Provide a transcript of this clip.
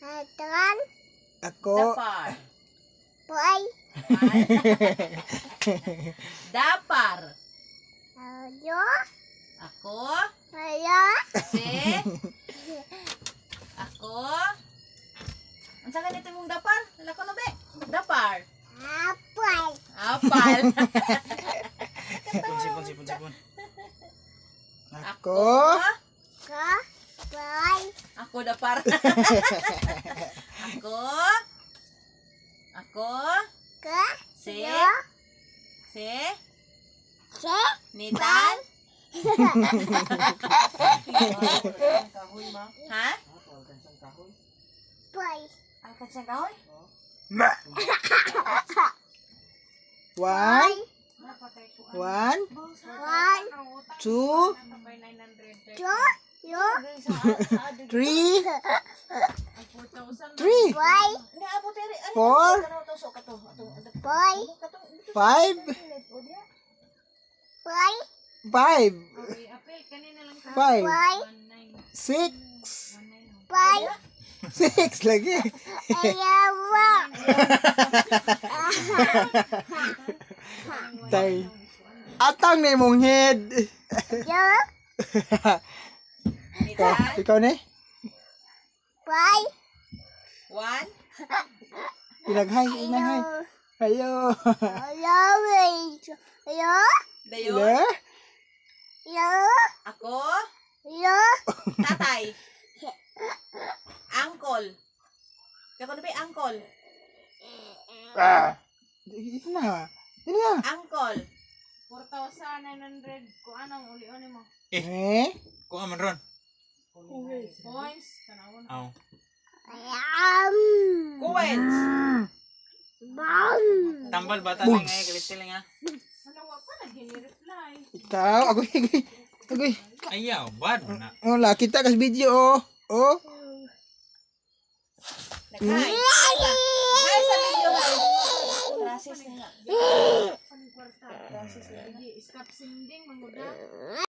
Atran. Ako. Dapar. Boy. Dapar. Ayo. Ako. Ayo. Si. Ako. Unsa ganito mong dapar? Wala ko na be. Dapar. Apple. Apal. Sipon, sipon, sipon, sipon. Ako. Ko. Boy. Ako dapar. Ako. Ako. Ko. Si. Yo. Si. Si. Nitan. Ha? Boy. Alkansang kahoy? Ma. One. One. One. Two. Two. Yo. Three. Three. Boy. Four. Boy. Five. Boy. Five. Five. Boy. Six. Boy. Six lagi. Ayaw. Tay. Atang na imong head. Yo. Ikaw, Nitan. ikaw ni? Boy. One. Inaghay, inaghay. Ayo. Hello. Yo. Dayon. Le? Yo. Ako. Yo. Tatay. Angkol. Kako na ba yung angkol? Ah. Ito na. Ito na. Angkol. 4,900 ko anong ulion mo. Eh? Kuha man ron. Points tanawon. Aw. Ayam. Kuwens. Bam. Tambal bata lang eh, galit sila nga. Ano wa pa nag-reply. Ikaw, agoy, agoy. Agoy. Ayaw, bad na. Oh, la kita kas video oh. Oh. Nag-hi. Hi sa video, hi. Process na nga. Stop sending manguda.